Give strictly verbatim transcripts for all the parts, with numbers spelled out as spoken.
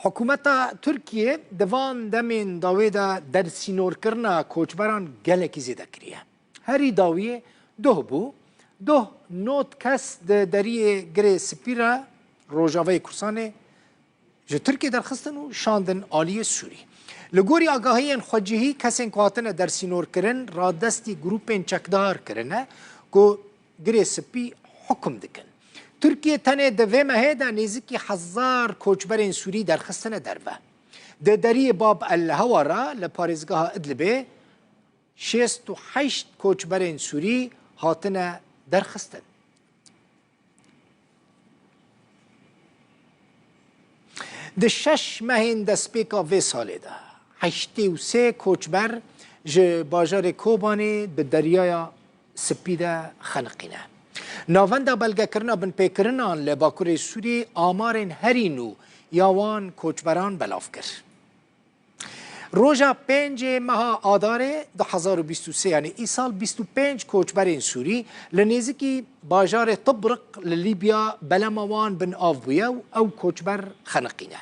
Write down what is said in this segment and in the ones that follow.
Hikûmeta Tirkiyê di van demên dawê de dersînorkirina koçberan gelekî zêde kiriye. Herî dawiyê doh bû. Doh nod kes di deriyê Girê Spî re Rojavayê Kurdistanê ji Tirkiyê derxistin û şandin aliyê Sûrî. Li gorî agahiyên xwecihî, kesên ku hatine dersînorkirin radestî grûpên çekdar kirine ku Girê Spî hukum dikin. Tirkiye tenê di vê mehê de nêzîkî hezar koçberên Sûrî derxistine derve. Di deriyê Bab el Hewa re li parêzgeha Idlibê şêst û heşt koçberên Sûrî hatine derxistin. Di şeş mehên destpêka vê salê de heştê û sê koçber ji bajarê Kobanê di Deryaya Spî de xeniqîne. Navenda belgekirina binpêkirinan li Bakurê Sûriyê amarên herî nû ya wan koçberan belav kir. Roja pêncê meha Adarê du hezar û bîst û sê, yanî îsal, bîst û pênc koçberên Sûrî li nêzîkî bajarê Tibrik li Lîbya belema wan bin av bûye û ew koçber xeniqîne.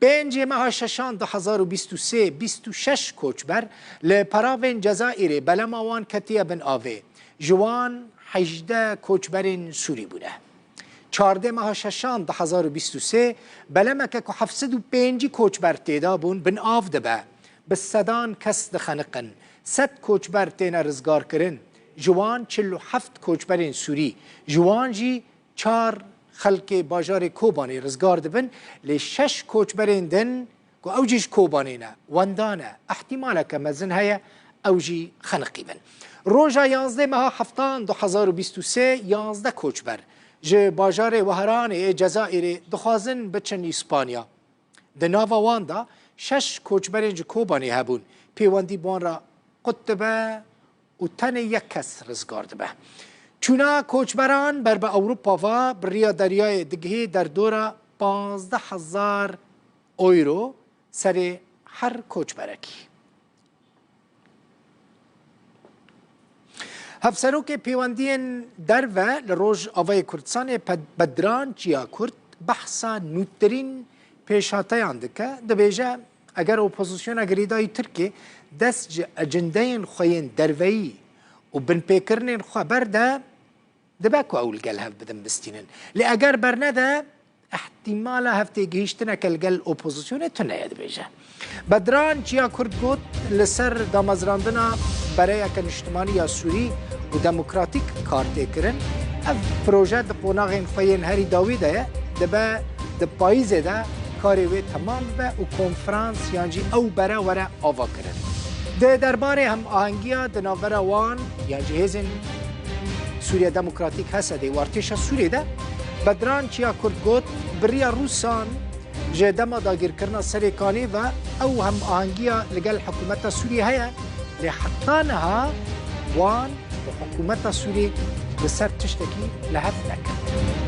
Pêncê meha Şeşan du hezar û bîst û sê, bîst û şeş koçber li peravên Cezayirê belema wan ketiye bin avê. Ji wan hejdeh koçberên Sûrî bûne. Çardeh meha Şeşan du hezar û bîst û sê, belemeke ku heft sed û pêncî koçber tê de bûn, bin av dibe. Bi sedan kes dixeniqin. Sed koçber têne rizgarkirin. Ji wan çil û heft koçberên Sûrî, ji wan jî çar xelkê bajarê Kobanê rizgar dibin, lê şeş koçberên din ku ew jî ji Kobanê ne, wenda ne, ihtimaleke mezin heye ew jî xeniqî bin. Roja yazdeh meha Heftan du hezar û bîst û sê, yazdeh koçber ji bajarê Wehranê ê Cezayirê dixwazin biçin Îspanya. Di nava wan de şeş koçberên ji Kobanê hebûn. Pêwendî bi wan re qut dibe û tenê yek kes rizgar dibe. Çûna koçberan ber bi Ewropa ve bi riya deryayê digihê derdora pazdeh hezar euro serê her koçberekî. Hevserokê Pêwendiyên Derve li Rojavayê Kurdistanê, Ped-, Bedran Çiyakurd, behsa nûtirîn pêşhateyan dike. Dibêje, eger opozisyona girêdayî Tirkiyê dest ji ecindeyên xwe yên derveyî û binpêkirinên xwe berde, dibe ku ew li gel hev bidin bistînin. Lê eger bernede, ihtimala hevtêgihîştineke li gel opozisyonê tune ye, dibêje. Bedran Çiyakurd got, li ser damezrandina bereyeke niştimanî ya Sûrî û demokratîk kar tê kirin. Ev proje di qonaxên xwe yên herî dawî de ye, dibe di payîzê de karê wê temam bibe û konferans yan jî ew bere were avakirin. Di derbarê hemahengiya di navbera wan yan jî hêzên Sûriya Demokratîk, H S D, û artêşa Sûriyê de, Bedran Çiyakurd got, bi riya Rûsan ji dema dagirkirina Serê Kanê ve ew hemahengiya li gel hikûmeta Sûriyê heye, lê heta niha wan û hikûmeta Sûriyê li ser tiştekî li hev nekirine.